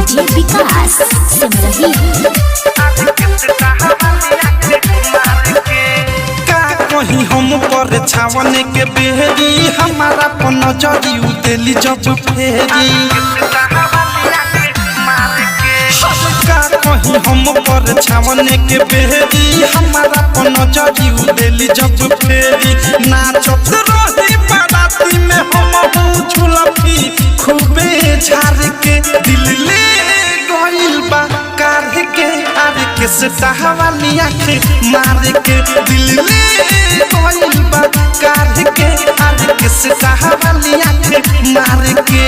DJ विकास सिमरही। का कहीं हम पर छावन के बेरी, हमारा पन जरी उदेली जब फेरी। का कहीं हम पर छावन के बेरी, हमारा पन जरी उदेली जब फेरी। नाचत रही बाराती में हम झुलफी खूबे झार के, दिल ले गइल बा कार के आर के सतावाली आँख मार के। दिल ले गइल बा कार के आर के सतावाली आँख मार के।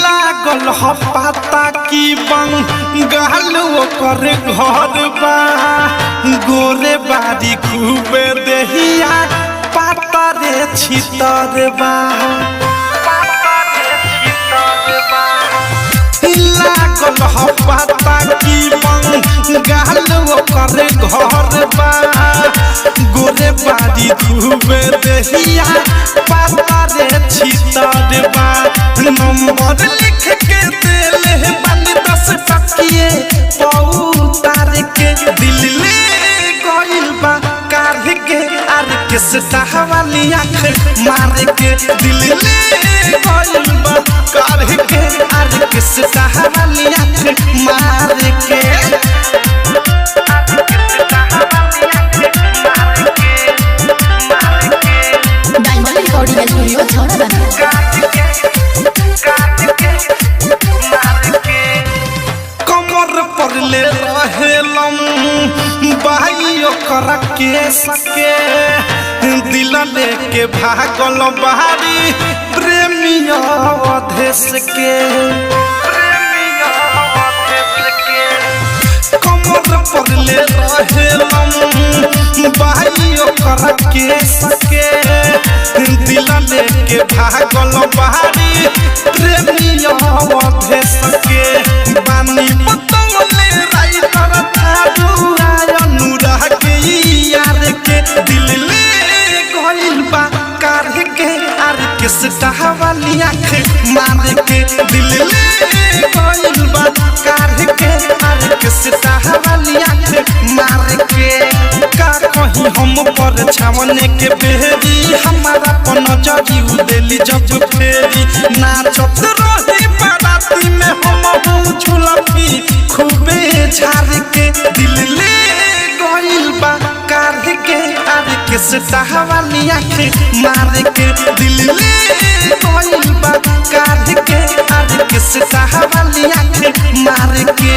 लागल ह पाता की बंगाल ओकर घर बा, गोरे बारी खूबे देहिया पाता रे छितर बा। लागल ह पाता की बंगाल ओकर घर बा, गोरे बारी खूबे देहिया पाता रे छितर बा। नंबर लिख के देले बानी 10 टकिए पौतार के, दिल ले गइल बा कार के आर के सतावाली आँख मार के। दिल ले गइल बा कार के आर के सतावाली आँख मार के। Diamond recording studio छौड़ादाना। कमर पर ले रहेलम बाई ओकरा के सके, दिल लेके भागल बारी प्रेमिया अधेस के। कमर पर ले रहेलम बाई ओकरा के सके, दिल लेके भागल बारी प्रेमिया अधेस के। बानी बतौले राइटर थारू अनुराग के यार के, दिल ले गइल बा कार के आर के सतावाली आँख मार के। दिल ले गइल बा कार के आर के सतावाली आँख मार के। का कहीं हम पर छावन के बेरी, हमारा पन जरी उदेली जब फेरी। नाचत रही बाराती में हम झुलफी खूबे झार के, दिल ले गइल बा कार के आर के सतावाली आँख मार के। दिल ले गइल बा कार के आर के सतावाली आँख मार के।